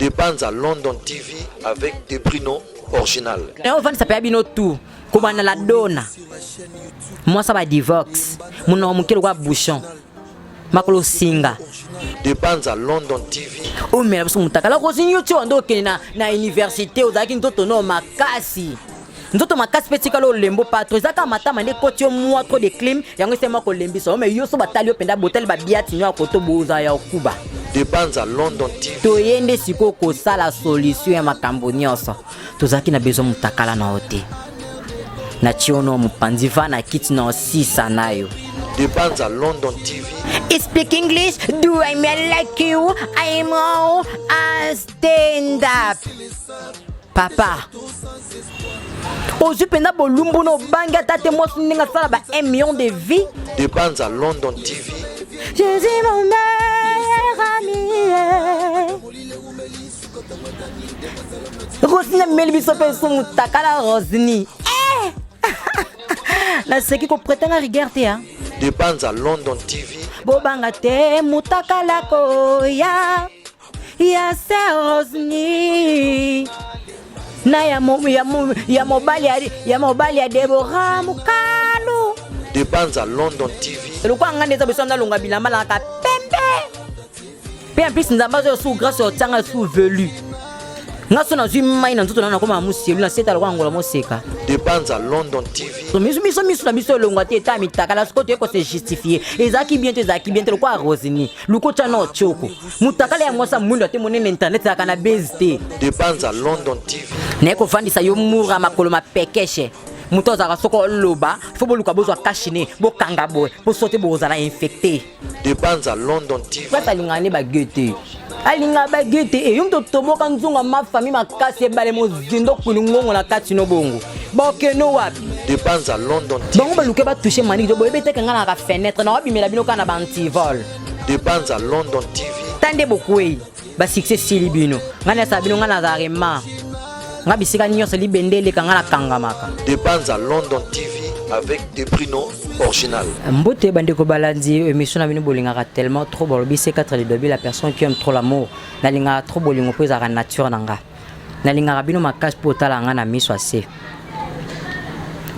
De Banza London TV avec Debrino original. Nayo vandisa mpe ya bino tout kobanda la dona mwasi ba divox monoko moke lokola bouchon makolo singa. De Banza London TV. Omela biso motakala kosi yo ti wanda okende na université, ozalaki nzoto no makasi, nzoto makasi mpe tikala olembo patro. Eza kaka matama nde ekoti yo mwa trop de clim, yango esema kolembisa yo. Me yo so batali yo mpenza, botali babiati nyo ya koto bozala ya okuba. De Banza London TV. Toye nde sikoyo kosala solution ya makambo nyonso. Tozalaki na besoin motakala na yo te, na tie ono mopanzi va na kiti na osisa na yo. De Banza London TV. I speak English, do I may like you? I'm all and stand up. Papa, ozwi mpenza bolumbu na obangi ata te mwasi ndenge asala ba 1 million de vie. De Banza London TV. Jésus mon meilleur ami. Rosini ameli biso mpe so motakala Rosini. Eh! Naseki koprêter nga rigueur te hein. De Banza London TV. Bobanga te, motakala koya ya se Rosni na ya, mo, ya, mo, ya mobali ya, ya mobali ya Debora Mokalu. De Banza London TV. Lokola nga nde eza biso nalonga bilamba nalaka pembe mpe en plus Nzambe azo su grâce otianga su velu nga so nazwi mai na nzoto na nakoma mosielu na seta lokola ngola moseka. De Banza London TV. Miso miso miso na biso elongwa te eta mitakala. Sikoyo toye kose justifier, ezalaki bien te, ezalaki bien te. Lokola Rosini luko tya na otioko mutakala ya mwasi ya mwindo ate monene, internet ezalaka na base te. De Banza London TV. Naye kovandisa yo mura makolo mapekeshe, moto azalaka soki oloba fo boluka bozwa kashine bokanga boye mpo so te bozala infecté. De Banza London TV. Place alingaka nde bague te, alingaka bague te. Eyo moto toboka nzunga ma famille makasi ebale mozindo kulu ngongo na kati no bongo bokeno wapi. De Banza London TV. Bango baluke batouche maniki, boyebi teke ngai naka fenêtre na wabimela bino kaka na baantivol. De Banza London TV. Ta nde bokwei basuccès esili bino, ngai nasala bino, ngai nazala ma ngai bisika nyonso libende eleka ngai nakangamaka. De Banza London TV avec Debrino original. Mbote bandeko balandi émission na bino bolingaka tellement trop, balobi C4 Lidobi, la personne qui aime trop l'amour. Nalingaka trop bolingo mpo ezalaka nature na nga. Nalingaka bino makasi mpo otala nga na miso ase.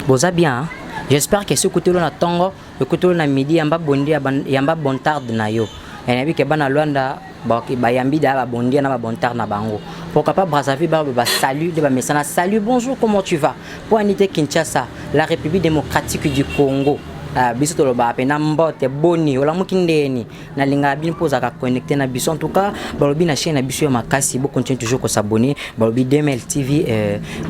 Boza bien, hein? J'espère que soki okuteli na ntongo, ekuteli na midi, yamba bondi, yamba bontarde na yo. Nayebi ke bana Lwanda bayambi da babondia na babontar na bango. Pourquoi pas Brazzaville, ba ba salut de bamesana, salut, bonjour, comment tu vas? Po anite Kinshasa, la République démocratique du Congo. Uh, biso tolobaka mpena mbote, boni olamuki ndeni? Nalingaka bino mpo ozalaka connecté na biso. En tout cas balobi na chaîne na biso ya makasi, bocontinue toujours kosabonner. Balobi DML TV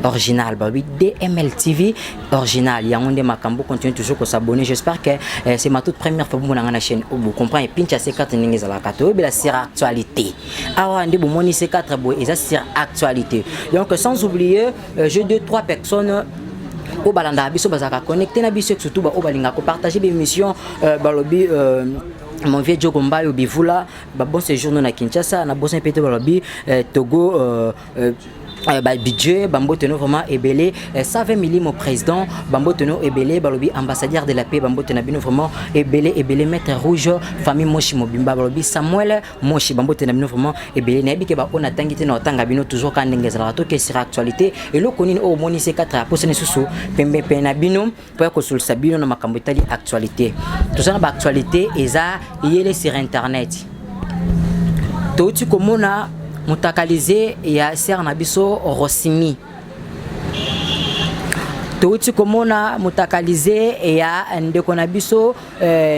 original, balobi DML TV original, yango nde makambo. Continue toujours kosabonner. J'espère que c'est ma toute première fois bomonanga na chaîne oyo, bocomprend epincha C4 ndenge ezalaka. Toyebela sur actualité awa nde bomoni C4 boye eza sur actualité. Donc sans oublier j'ai deux trois personnes oyo balandaka biso, bazalaka connecté na biso, surtout baoyo balingaka kopartage bémission. Balobi mon vieux Diogo Mbayo Bivula, ba bon séjour na Kinshasa, na bosan pete. Balobi Togo babudget, bambote no vraiment ebele. 120 milimo président, bambote no ebele. Balobi ambassadeur de la paix, bambote na bino vraiment ebele ebele. Maître rouge, famille Moshi mobimba, balobi Samuel Moshi, bambote na bino vraiment ebele. Nayebi ke baoyo natangi te, na otanga bino toujours kaka ndenge ezalaka. Toke sur actualité. Eloko nini oyo omoni C4 aposani susu pembe pene na bino mpo ya kosolisa bino na makambo etali actualité? Toza na baactualité eza eyele sur internet. Touti komona motakalize ya sere na biso Rosimi, touti komona motakalize ya ndeko na biso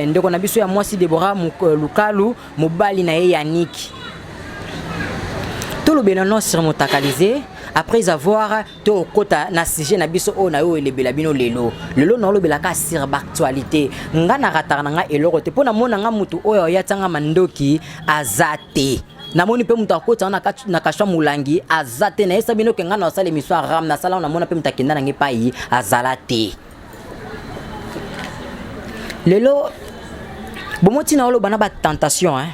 ndeko na biso ya mwasi Debora Lukalu, mobali na ye Yaniki. Tolobela no sur motakalize après avoir tokota na sujet na biso oyo na yo elebela bino lelo. Lelo naolobelaka sur baactualité. Nga na rataka na nga eloko te mpo namona nga mutu oyo oyatianga mandoki aza te, namoni mpe moto akota na kashwa molangi aza te. Nayesa bino ke nga na osala émission ya ram, nasala, namona mpe moto akenda nange epai azala te. Lelo bomoti na oloba na batentation, hein?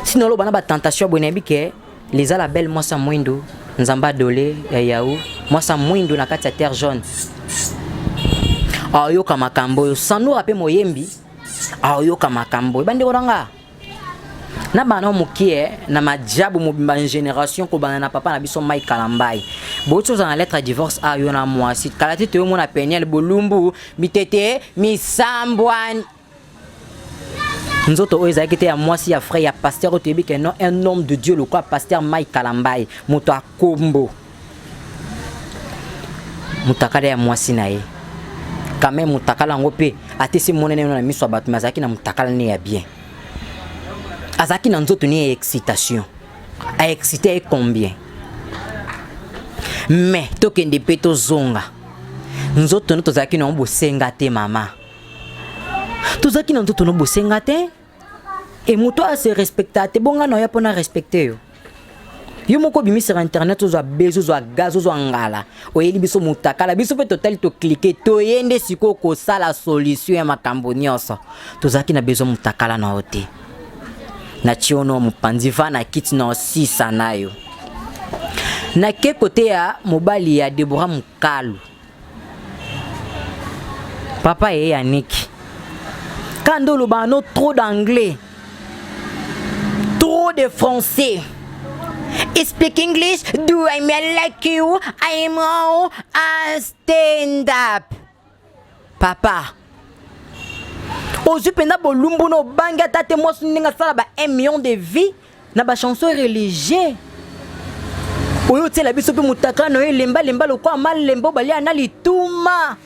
Si naoloba na batentation boye, nayebi ke liza la belle mwasi ya mwindu, Nzambe adole ya yau mwasi ya mwindu na kati ya terre jaune, aoyoka makambo oyo. Sanura mpe moyembi aoyoka makambo oyo. Bandeko na nga, Na bana mokie na majabu mobimba génération kobanda na papa na biso Mike Kalambayi. Boti ozala na lettre ya divorce a yo na mwasi. Kala te toyomona Peniel bolumbu mitete misambwani. Nzoto oyo ezalaki te ya mwasi ya frère ya pasteur oyo toyebi ke non, un homme de Dieu lokola pasteur Mike Kalambayi, moto akombo mutakala ya mwasi na ye quand même mutakala yango mpe atesi monene na miso ya bato, mais azalaki na mutakala ne ya bien, azalaki na nzoto ne ya excitation, aexcité ye combien. Mais tokende mpe tozonga, nzoto no tozalaki na bosenga te. Mama, tozalaki na nzoto no bosenga te. E moto ase respecta te, bonga na oya mpona respecte yo. Yo moko obimisaka internet, ozwa buzz, ozwa gaz, ozwa ngala, oyeli biso motakala, biso mpe totali, tocliquer, toye nde sikoyo kosala solution ya makambo nyonso. Tozalaki na besoin motakala na yo te. Natie ono mopanzi va na kiti na osisa na yo. Nake kote ya mobali ya Debora Mokalu, papa ye Yannick kanda olobaka no trop d'anglais, trop de français. I speak English. Do I like you? I am all I stand up. Papa, ozwi mpenza bolumbu na obangi ata te. Mwasi ndenge asala ba 1 million de vues na bachanson religieux oyo, otiela biso mpe motaka na yo elembalemba lokola malemba oyo balia na lituma.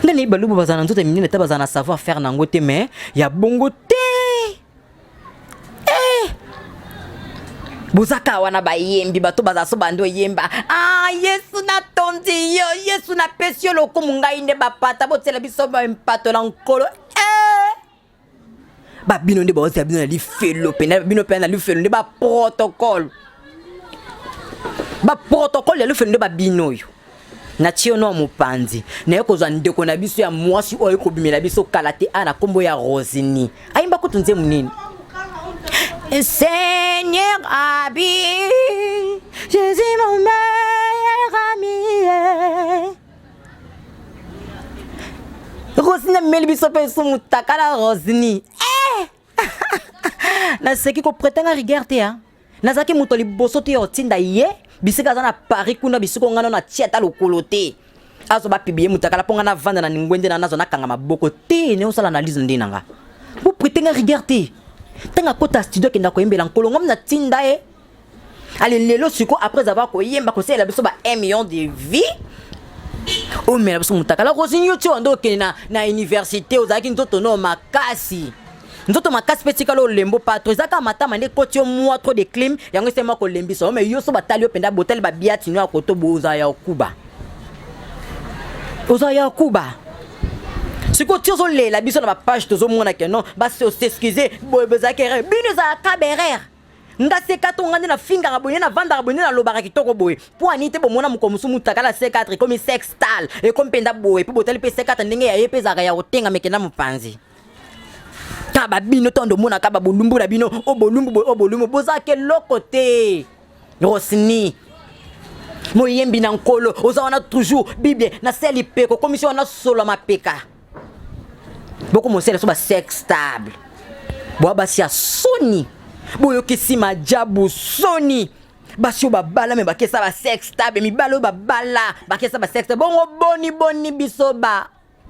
Nde nayebi balubu bazala na nzoto ya minene, ata bazala na savoir faire nango te, mais ya bongo te. Eh! Bozaka wana bayembi, bato bazala so bandi oyemba: "Ah, Yesu, natondi yo, Yesu, napesi yo lokumu." Ngai nde bapata botiela biso mpato na Nkolo. Eh! Babino nde baozela bino na lifelo pena, bino pena na lifelo nde baprotocole, baprotocole ya lifelo nde babino oyo. Natie yo no mopanzi, naye kozwa ndeko na biso ya mwasi oyo ekobimela biso kala te a na nkombo ya Rosini. Ayimba kutu nzembo nini? Seigneur Abi, Jésus mon meilleur ami. Rosini ameli biso mpe esu mutakala. Rosini, eh! Naseki koprêter nga rigueur te. A nazalaki moto liboso te ya otinda ye bisika aza na Paris kuna, bisika ngana na tia ata lokolo te, azwa bapublier mutakala mpo nga navanda na ngwende na nazwa nakanga maboko te. Ne osala analyse nde na nga, boprêter nga rigueur te. Ntango akota studio, akenda koyembela Nkolo, ngam natinda ye. Ale lelo siko, après avoir koyemba, kosalela biso ba 1 million de vues, omela biso mutakala. Rosini, yo ti wanda okende na université, ozalaki nzoto no makasi, nzoto makasi mpe tikala olembo patro. Eza kaka matama nde ekoti yo mwa trop de clim, yango esema kolembisa yo. Mais yo so batali yo mpenza, botali babiati no ya koto, bozala ya okuba, ozala ya okuba. Sikoyo ti ozolela biso na bapage, tozomona ke non, bas'excuser boye, bozalaki erreur. Bino ezalaka berere nga seka to nga nde nafingaka boye, nde navandaka boye, nde nalobaka kitoko boye. Mpo ani te bomona mokolo mosusu mutakala C4 ekomi sextal, ekomi mpenza boye, mpo botali mpe C4 ndenge ya ye mpe ezalaka ya kotengama, ekenda mopanzi. Ka babino ntango omonaka babolumbu na bino o bolumbu boye, o bolumbu bozalaka eloko te. Rosni moyembi na Nkolo, oza wana toujours Bible na se ya lipeka, okomisi wana solo ya mapeka, bokomosala so basextape. Boya basi ya soni, boyokisi majabu soni. Basi oyo babala me bakesa basextape, mibali oyo babala bakesa basextape. Bongo boni boni biso ba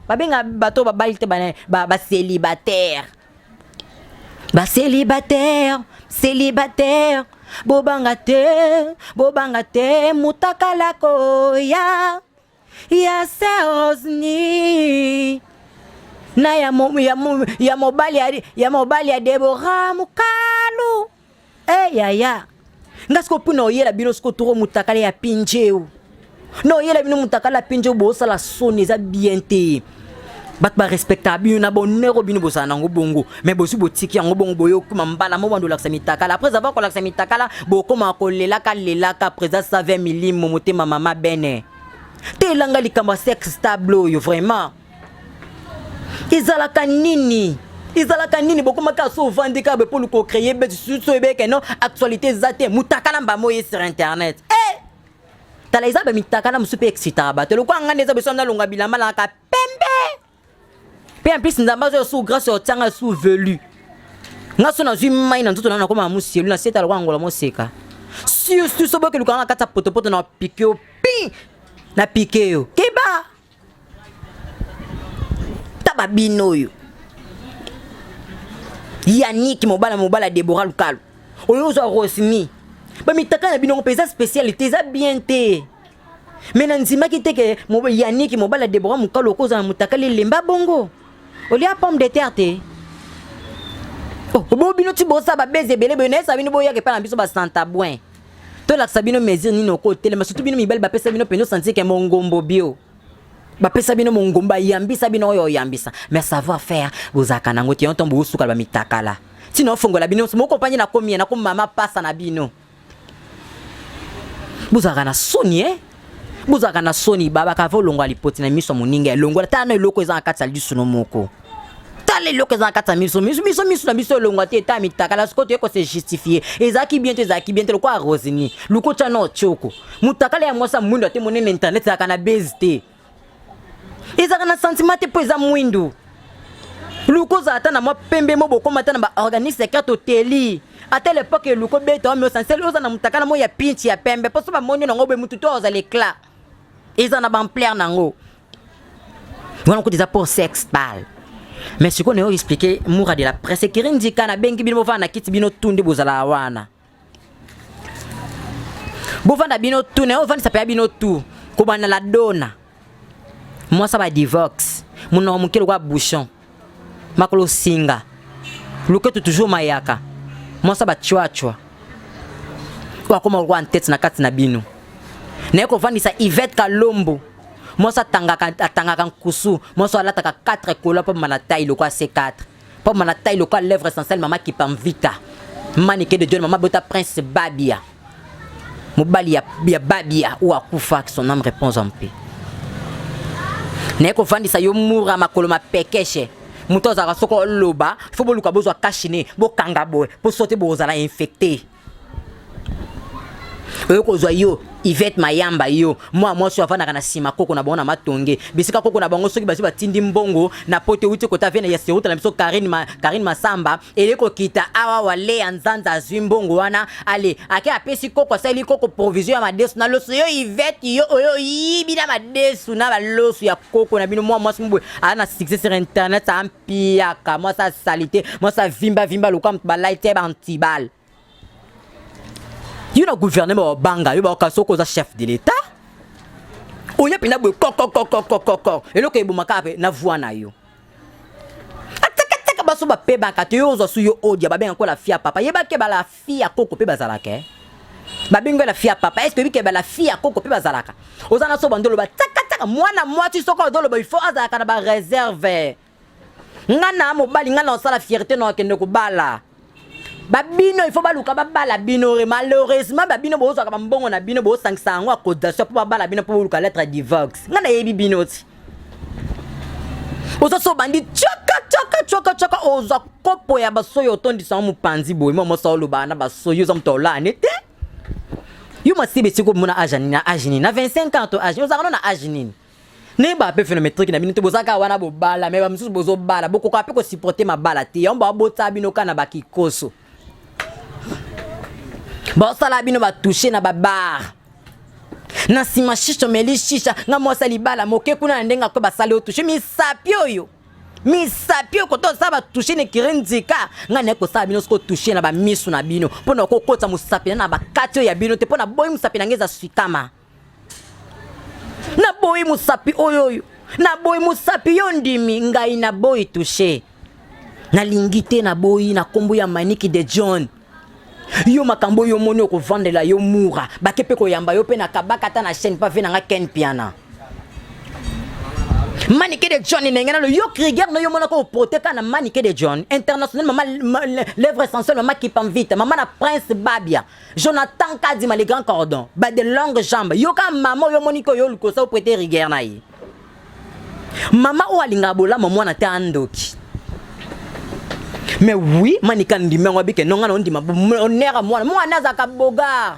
babenga bato oyo babali te bacélibataire, bacélibataire, célibataire, bobanga te, bobanga te, mutakala koya ya Serosni na ya, mo, ya, mo, ya mobali ya, ya mobali ya Debora Mokalu. E yaya nga siko mpona oyela bino siko toko mutakala ya pinjeu na oyela bino mutakala ya pinjeu, bosala soni, eza bien te. Bato barespectaka bino na bonheur oyo bino bozala nango bongo, mais bozwi botiki yango bongo, boyokoma mbala mo bando olakisa mitakala. Après avoir kolakisa mitakala, bokoma kolelaka lelaka président save milimo motema mama bene te. Elanga likambo ya sexe stable oyo vraiment ezalaka nini? Ezalaka nini? Bokomaka so ovandi kaka boye mpo luka ocréer bete so ebeke non, actualité eza te, mutakala mbamo oye sur internet. Eh! Tala, eza bamitakala mosusu mpe excitaka bato lokola ngai nde eza beso nalonga bilamba nalaka pembe mpe en plus Nzambe azo sous grâce otianga sous velu. Nga so nazwi mai na nzoto na nakoma musielu na seta lokola ngola moseka. Surtout so boke lukanga na kati ya potopoto na pike yo pi na pike yo. Keba! Taba bino oyo. Yannick mobala mobala Deborah Lukalu. Oyo ozwa Rosny. Ba mitaka na bino mpe eza spécialité eza bien te. Mais na ndimaki te ke Yannick mobala Deborah Mukalu okozala mutakali elemba bongo. Olia pomme de terre te. Oh, bo bino ti bosa ba beze ebele boye nayesa bino boyaka epai na biso ba santabouin. Tolakisa bino mesure nini okotelema surtout bino mibali bapesa bino mpenza osanti ke mongombo bio. Bapesa bino mongombo bayambisa bino oyo oyambisa. Mais savoir faire bozalaka nango te yango ntango bosuka ba mitakala. Tina ofongola bino mokompanye na komia na komama pasa na bino. Bozalaka na soni eh? Bozalaka na soni babaka vo longola lipoti na miso ya moninga elongola tala na eloko eza na kati ya liso no moko tala eloko eza na kati ya miso miso miso miso na biso elongwa te eta mitakala sikoyo toye kose justifier ezalaki bien te ezalaki bien te lokola rosini luko tya na otioko motakala ya mwasi ya mwindo ate monene internet ezalaka na base te ezalaka na sentiment te mpo eza mwindu luka ozala ata na mwa pembe mo bokoma ata na baorganisme ya carte oteli ata lepoke eluka obeta wa miosanseli oza na motakala mo ya pinti ya pembe mpo so bamoni nango boye motu to ozala eclat eza na baampleur nango wana kutu eza pour sexe pale mais sikoyo nayo explike mura de la presse ekiri ndika nabengi bino bofanda na kiti bino tu nde bozalaka wana bovanda bino tu nayo ovandisa mpenza bino tu kobanda la dona mwasi ba divorce monoko moke lokola bouchon makolo singa loketo toujours mayaka mwasi ba chwachwa oyo akoma lokola ntete na kati na bino naye kovandisa Yvette Kalombo mwasi atangaka atangaka nkusu mwasi alataka 4 kola mpo mana taille lokola C4 mpo mana taille lokola lèvre essentielle mama Kipamvita Manike de John mama bota Prince Babia mobali ya, ya Babia oyo akufa son âme repose en paix naye kovandisa yo mura makolo mapekeshe moto azalaka soki oloba fo boluka bozwa kashine bokanga boye mpo so te bozala infecte oyo kozwa yo Yvette Mayamba yo mwa mwasi oyo afandaka na nsima koko na bango na matonge bisika koko na bango soki bazwi batindi mbongo na poto euti kota vie na ya seruta na biso Karine, Ma, Karine Masamba eye kokita awa wale ya nzanza azwi mbongo wana ale ake apesi koko asali koko provision ya madesu na loso yo Yvette yo oyo oyibi na madesu na baloso ya koko na bino mwa mwasi mobwe aza na succès sur internet ampiaka mwasi asalite mwasi avimba vimba lokola moto balai te ba antibal yo na gouvernement babanga yo baoka soki oza chef de l'état oya mpenza boye kokokokokokoko eloko ebomaka mpe na voi na yo atakataka baso bapebaka te yo ozwa su yo odia babenga ko la fille ya papa yebake bala fille ya koko mpe bazalaka eh? babengi la fille ya papa est ce que oyebi ke bala fille ya koko mpe bazalaka oza na so bando oloba takataka mwana mwasi soki ozoloba il faut azalaka na bareserve nga na mobali nga na osala fierté na okende kobala babino il faut baluka babala bino malheureusement babino bozwaka bambongo na bino bosangisa yango ya cotisation mpo babala bino mpo boluka lettre divorce nga nayebi bino ti oza so obandi tshaka tshaka tshaka tshaka ozwa kopo ya basoyi otondisa yango mopanzi boye mwa mwasi olobaka na basoyi oza moto olane te yo masibe sikoyo omona age nini na age nini na 25 ans to age ozalaka no na age nini nayeba mpe phénométrique na bino te boza kaka wana bobala me bamisusu bozobala bokoka mpe kosupporte mabala te yango babotisa bino kaka na bakikoso basala bino batouche na babar na nsima shisha omeli shisha nga mwasi ya libala moke kuna na ndenge akoki basali yo touche misapi oyo misapi oyo koto osala batouche na ekiri nzika ngai naye kosala bino soki otouche na bamisu na bino mpo na kokotisa mosapi na na bakati oyo ya bino te mpo na boyi mosapi na ngai eza sukama naboyi mosapi oyo oyo naboyi mosapi yo ndimi ngai naboyi touche nalingi te naboyi na nkombo ya maniki de john yo makambo oyo omoni okovandela yo mura bake mpe koyamba yo mpe na kabaka ata na chaîne pa ve na nga ken piana manike de john ndenge nano yo krieger no yo monaka oprote kaka na manike de john international mama l'œuvre essentielle mama kipamvita mama na prince babia Jonathan Kadima le grand cordon ba de longues jambes yoka mama oyo omoni ko yo lukosa oprete rigueur na ye mama oyo alingaka bolama mwana te andoki mais oui manika ndimi yango abike nonga na ondima onera mwana mwana azalaka bogar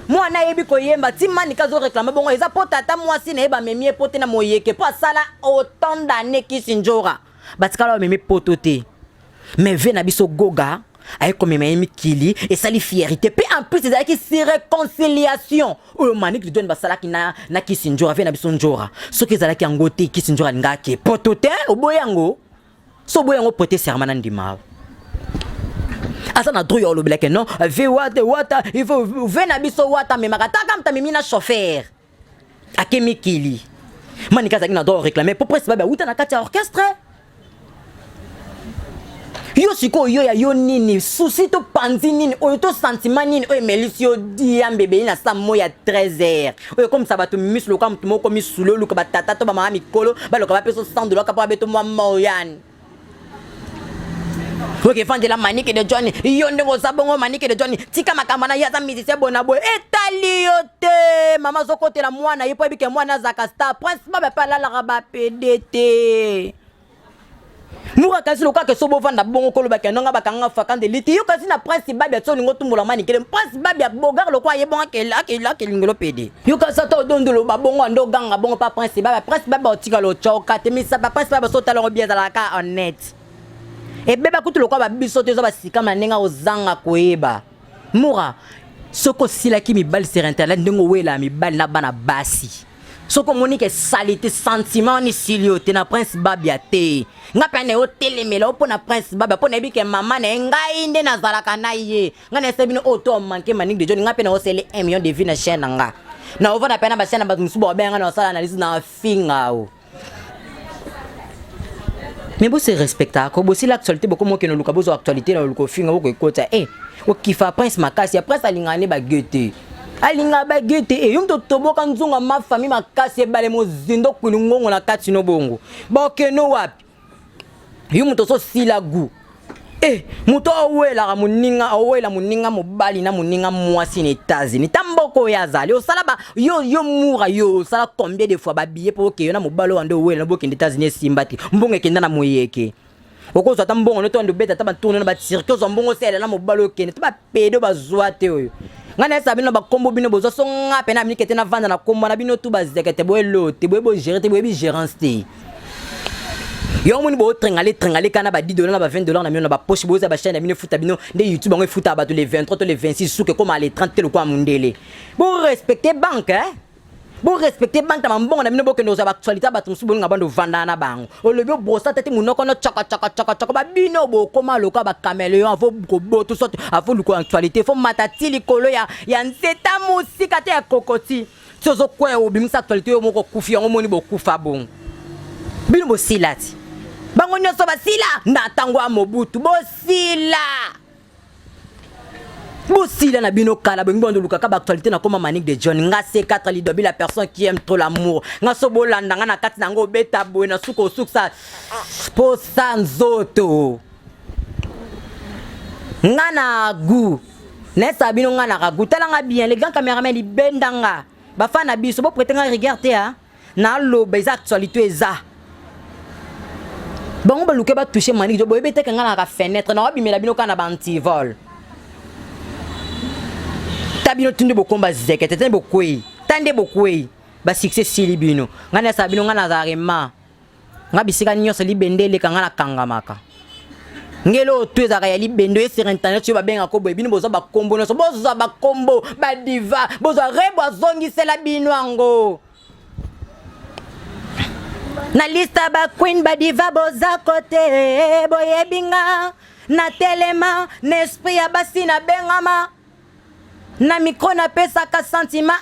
mwana ayebi koyemba ti manika azoreklame bongo eza mpo tata mwasi na ye bamemi ye po te na moyeke mpo asala autant d'année kisi njora batikala bamemi poto te mais ve na biso goga. Aye komema ye mikili, esali fierté. Pe en plus ezalaki si réconciliation oyo Manick de John basalaki na, na Kisi Njora, vie na biso Njora. Soki ezalaki yango te, Kisi Njora alingaki poto te, oboyi yango. So oboyi yango, prêter serment na ndima. Aza na droit ya olobelaki non, ve wata wata, il faut ve na biso wata memaka taka mta memi na chauffeur. Ake mikili. Manika azalaki na droit réclamer po Prince Babe awuta na kati ya orchestre. Yo sikoyo, yo ya yo nini susi to panzi nini oyo to sentiment nini oyo emelisi yo diambe ebeli na sa moi ya 13 heures, oyo ekomisa bato miso lokola motu moko misuli, oluka batata to bamama mikolo baloka bapesa 100 $ mpo babeto mwa moyane. Oke efandela Manike de John, yo ndenge oza bongo. Manike de John, tika makambo na ye, aza musicien bona boye, etali yo te. Mama azokotela mwana ye mpo ayebike mwana azalaka star. Prince Babe mpe alalaka bapede te. Mura kasi lokola ke so bovanda bongo, kolobaka nonga bakanga fakande liti yo kasi na Prince Babi ati olingo otumbola Manikele. Prince Babi abogar lokola ye bongo akelingelo pede. Yo kasi ata odondolo babongo ando oganga bongo pa Prince Babi, Prince Babi otikala otyoka te. Misapa Prince Babi so otala yango bien, ezalaka honnête, ebeba kutu lokola babiso te, eza basikama na ndenge ozanga koyeba. Mura, soki osilaki mibali sur internet, ndenge owelaka mibali na bana basi, soki omoni ke saleté sentiment wana esili yo te na Prince Babia te, nga mpe na yo otelemela yo mpo na Prince Babia, mpo nayebi ke mama na ye, ngai nde nazalaka na ye. Ngai nayesa bino oyo to manke Manick de John, ngai mpe na osele 1 million de vues na chaîne na nga, na ovanda mpe na bachaîne na bato mosusu baobenga na osala analyse na finga o. Mais bose respectaka, bosila actualité, bokoma okende oluka bozwa actualité na oluka ofinga, bokoekota e okifa Prince makasi ya Prince alingaka nde bague te, alingaka bague te. E yo moto toboka nzunga ma famille makasi, ebale mozindo kwilu ngongo na kati no bongo, bakeno wapi? Yo moto ososila gu e moto awelaka moninga, awela moninga mobali na moninga mwasi na États-Unis, ta mboka oyo azali osala ba yo, yo mura, yo osala combien de fois babillet mpo okeyo na mobali oyo ande owela na bokende États-Unis? Esimba te, mbongo ekenda na moyeke. Okozwa ata mbongo no to ande obeta ata batourne na batirki, ozwa mbongo osalela na mobali okende te, bapede bazwa te. Oyo ngai nayesa bino bakombo bino bozwa so, nga mpe na minike te, navanda na kombo na bino tu bazekete boyelo te, boye bogere te, boyebi gérance te. Yo omoni botrengale trengale kana ba 10 $ na ba 20 $ na bino na bapoche, boza bachaîne na bino efuta bino nde YouTube yango efuta bato le 23 to le 26, suki ekoma le 30 te lokola mondele. Borespecte banque, eh? Borespecte banque na bambongo na bino. Bokende kozwa baactualité ya bato mosusu, bolinga bando ovandaka na bango, olobi obrosa te te monoko no tchaka tchaka tchaka tchaka babino, bokoma lokola bacaméléon. Avo koboto sote, avo luka actualité, fo mata ti likolo ya nzeta mosika te ya kokoti ti ozokwea, obimisa actualité oyo moko okufi yango. Omoni bokufa bongo bino, bosila ti bango nyonso basila na ntango ya Mobutu, bosila, bosila na bino kala. Bongi bondo lukaka baactualité na koma Manique de John. Nga C4 Lidobi, la personne qui aime trop l'amour. Nga so bolanda nga na kati na yango, obeta boye na suka osukisa posa nzoto. Nga na gu nayesaka bino, nga na ragu. Tala nga bien, le grand cameraman libenda nga, bafan na biso boprêter nga rigueur te a naloba eza actualité. Eza bango baluke batouche Maniki, boyebi teke nga naka fenêtre na wabimela bino kaka na baantivol. Ta bino tunde bokomba zekete te, bokwei ta nde bokwei, basuccès esili bino. Ngai nayesaka bino, ngai nazalaka ema nga bisika nyonso libende eleka, ngai nakangamaka ngelo oyo to ezalaka ya libende oyo sur internet oyo babengaka boye. Bino bozwa bakombo nyonso, bozwa bakombo badiva, bozwa rebo azongisela bino yango na liste ya baqueen badiva. Boza kote boyebi nga na telema na esprit ya basi, nabengama na micro, napesaka sentiment.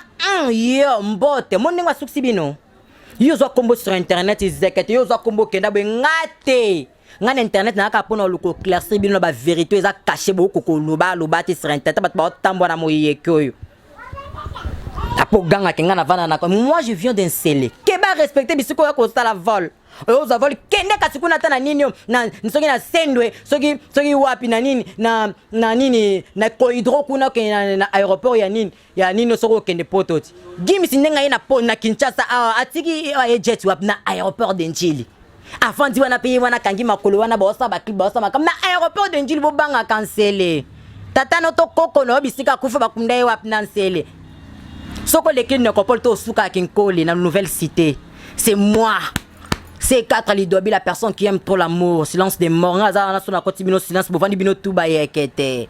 Yo mbote mo ndenge asukisi bino. Yo ozwa kombo sur internet ezekete, yo ozwa kombo okenda boye. Nga te, nga na internet nayaka mpona oluka éclaircir bino na bavérité eza caché, bokoka koloba aloba te sur internet. Bato baotambwa na moyeke oyo apo ogangaka nga navanda na moi, je viens d'insele ke barespecte bisika oyo kosala vol oyo ozwa vol, kende kasi kuna ata na nini na soki na Sendwe, soki wapi na nini na nini na Cohydro kuna, okende na aéroport ya nini ya nini. Soki okende poto ti Gimisi ndenge aye na Kinshasa awa, atiki aye jet wapi? Na aéroport de Njili afandi wana mpe ye wana akangi makolo wana, baosala baclip, baosala makambo na aéroport de Njili. Bobangaka Nsele, tata no to koko na yo bisika akufa, bakunda ye wapi? Na Nsele. Soki oleki Nécropole to osukaka Kinkole na Nouvelle Cité, c'est moi. C4 Lidobi, la personne qui aime trop l'amour, silence des morts, nga aza wana so nakoti bino silence, bovandi bino tu bayeke te.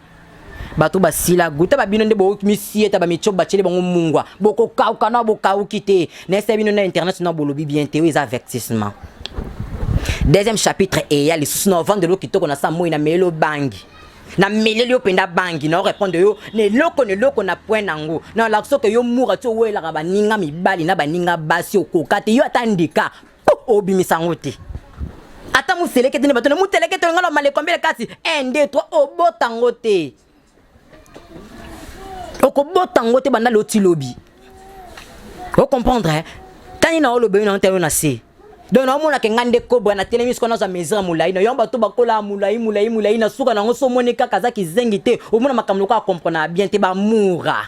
Bato basila guta babino nde bomisieta bamitio batieli bango mungwa, bokokauka na bokauki te. Nayesa bino na internet na bolobi bien te, oyo eza avertissement. Deuxième chapitre eya lisusu na ovandelo kitoko na sa moi na melelo bangi, na meleli yo mpenza bangi na orépondre yo na eloko na eloko na point nango na olakisa oke yo mura ti owelaka baninga mibali na baninga basi, okoka te. Yo ata ndika po obimisa yango te, ata moseleke te nde bato na moteleke te nga na maleko mbele kati 1 2 3, obota yango te, okobota yango te banda loti lobi. Ocomprendre tani na oloba yo na yo na se. Donc naomonaka nga nde kobra na telemi sikoyo, nazwa mesure ya molai na yo. Bato bakola molai molai molai na suka nango so omoni kaka aza kizengi te, omona makambo lokola acomprendre bien te. Bamura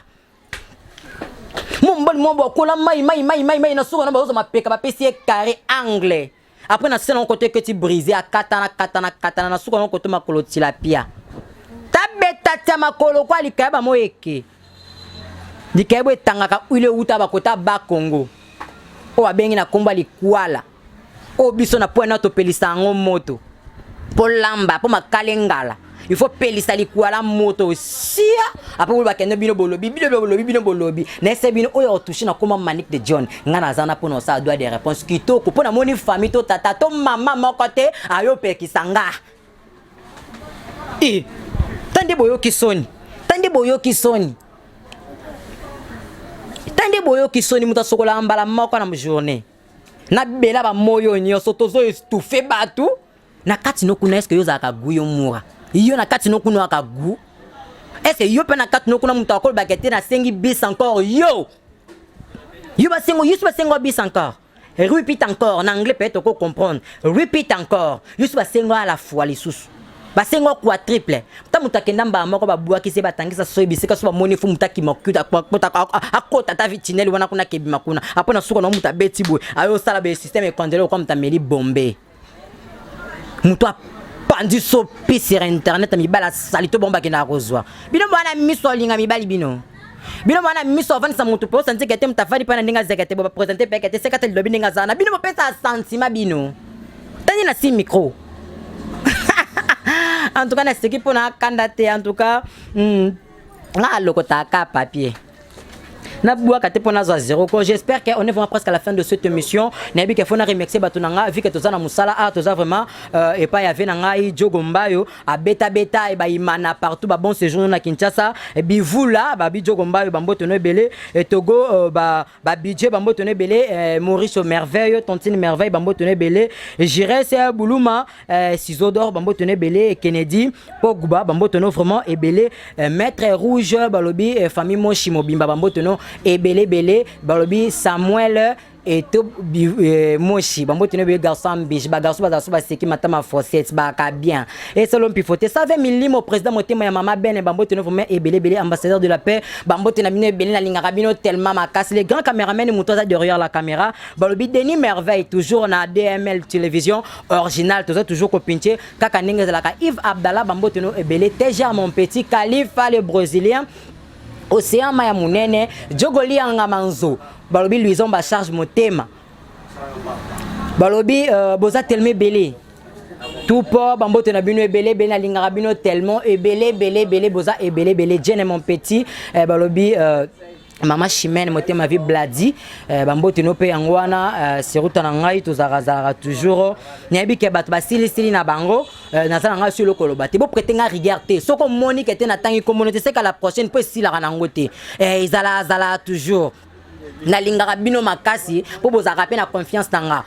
mo mobali mo bakola mai mai mai mai mai na suka na bazozwa mapeka, bapesi ye carré angle. Après na se nango kote eketi brisé, akatana katana katana na suka nango kote makolo tilapia tabeta tia makolo kwa likaya bamo eke likaya bo etangaka huile euta bakota Bakongo oyo babengi na nkombo ya likwala, oyo biso na point na topelisa yango moto mpo lamba mpo makala engala. Il faut pelisa likwala moto sia. Après bolo bakende bino bolobi, bino bolobi, bino bolobi. Nayese bino oyo otouche na koma Manique de John, nga naza na mpona osala droit de réponse kitoko, mpo namoni famille to tata to mama moko te ayopekisa nga. E ta nde boyoki soni, ta nde boyoki soni, ta nde boyoki soni. Moto asokolaka mbala moko na journée nabela bamoyo nyonso, tozo étouffe bato na kati no kuna. Est-ce yo ozalaka gu? Yo mura, yo na kati no kuna oyaka gu? Est-ce yo mpe na kati no kuna moto akolobaka te nasengi bis encore? Yo basengo, yo so basengo bis encore, repeat encore na anglais, peut-être oko comprendre, repeat encore. Yo so basengo à la fois lisusu, basengo quadruple. Ta moto akenda mbala moko, babwakisi ye, batangisa so bisika so bamoni fu moto akima akota ata tunnel wana kuna, akebima kuna. Apo na suka na moto abeti boye, ayosala boye, système ekondele okwa moto ameli bombe, moto apandi so pi sur internet. Mibali asali to bango bakendaka kozwa bino bwana miso alinga mibali, bino bwana miso avandisa motu mpe osanti te moto afandi mpe na ndenge azeka te, bo baprésente mpe te seka te lilobi ndenge azala na bino, bopesa sentiment bino tani na si micro. En tout cas naseki mpo na akanda te. En tout cas nga alokotaka papier nabwaka te mpo nazwa zéro ko. J'espère que on est vraiment presque à la fin de cette émission. Nayebi ke fo na remercier bato na nga, vu que toza na mosala a toza vraiment epai ave na ngai Jogo Mbayo abetabeta e bayimana partout, babon séjour na Kinshasa, bivula babi Jogo Mbayo, bamboto no ebele Togo, ba babudget bamboto no ebele, Maurice Merveille, Tontine Merveille, bamboto no ebele, Jires Buluma, Ciseau d'or, bamboto no ebele, Kennedy Pogba, bamboto no vraiment ebele, Maître Rouge, balobi famille Moshi mobimba, bamboto no ebele ebele, balobi Samuel eto Moshi, bamboto no ebele, garçon mbiche, bagarçon bazala so baseki matama fossette baka bien esolo mpifo te 120 milimo, président motema ya mama bene, bamboto no vraiment ebele ebele, ambassadeur de la paix, bamboto na bino ebele, nalingaka bino tellement makasi. Les grands caméramen, moto aza derrière la caméra, balobi Denis Merveille, toujours na DML Télévision original, toza toujours kopinche kaka ndenge ezalaka. Yves Abdallah, bamboto no ebele, Teja mon petit Khalifa le Brésilien, océan maya monene, Jogolianga Manzo, balobi Luison bacharge motema, balobi boza tellement ebele tout port, bambote na bino ebele ebele, nalingaka bino tellement ebele ebele ebele, boza ebele ebele. Jene mon petit, balobi mama Chimene motema vi Bladi, bambote no mpe yango wana. Seruta na ngai tozalaka toujours, nayebi ke bato basilisili na bango. Naza na ngai so eloko oloba te, boprêter nga rigueur te. Soki omoni ke te natangi kombono te, seka la prochaine mpo esilaka nango te. Ezalazala toujours, nalingaka bino makasi mpo bozalaka mpe na confiance na nga.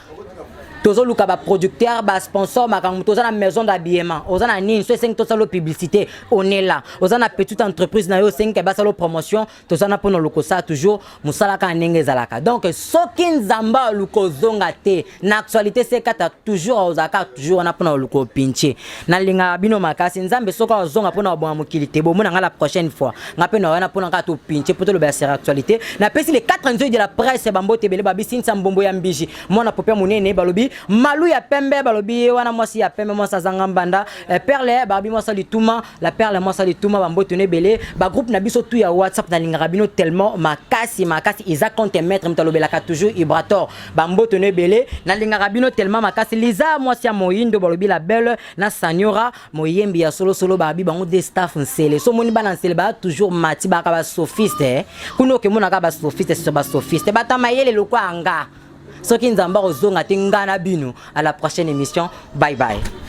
Tozoluka baproducteur, basponsor, makambo. Toza na maison d'habillement, oza na nini so esengi tosala publicité, on est là. Oza na petite entreprise na yo, osengi ke basala promotion, toza na mpona oluka osala toujours mosala kaka ndenge ezalaka. Donc soki Nzambe aluka ozonga te na actualité, sekata toujours ozalaka toujours wana mpona oluka opinche. Nalingaka bino makasi. Nzambe soki azonga mpona kobonga mokili te, bomona nga la prochaine fois, nga mpe na wana mpona kaka topinche mpo toloba ya sur actualité. Napesi les quatre nzoi de la presse bambote ebele, babisinisa mbombo ya mbiji mwana popia monene, balobi. Malu ya pembe, balobi ye wana mwasi ya pembe, mwasi azanga mbanda. Perle, balobi mwasi lituma, la perle, mwasi lituma, bambote no ebele. Bagroupe na biso tu ya WhatsApp, nalingaka bino tellement makasi makasi. Eza compte maître, moto alobelaka toujours Ibrator, bambote no ebele, nalingaka bino tellement makasi. Liza mwasi ya moyindo, balobi la belle na Sanyora moyembi ya solosolo, babi bango de staff Nsele. So omoni bana Nsele baya toujours mati, baka basophiste, eh. Kuna okemonaka basophiste so basophiste bato mayele lokwa nga. Soki Nzambe akozonga te, nga na bino à la prochaine émission. Bye bye.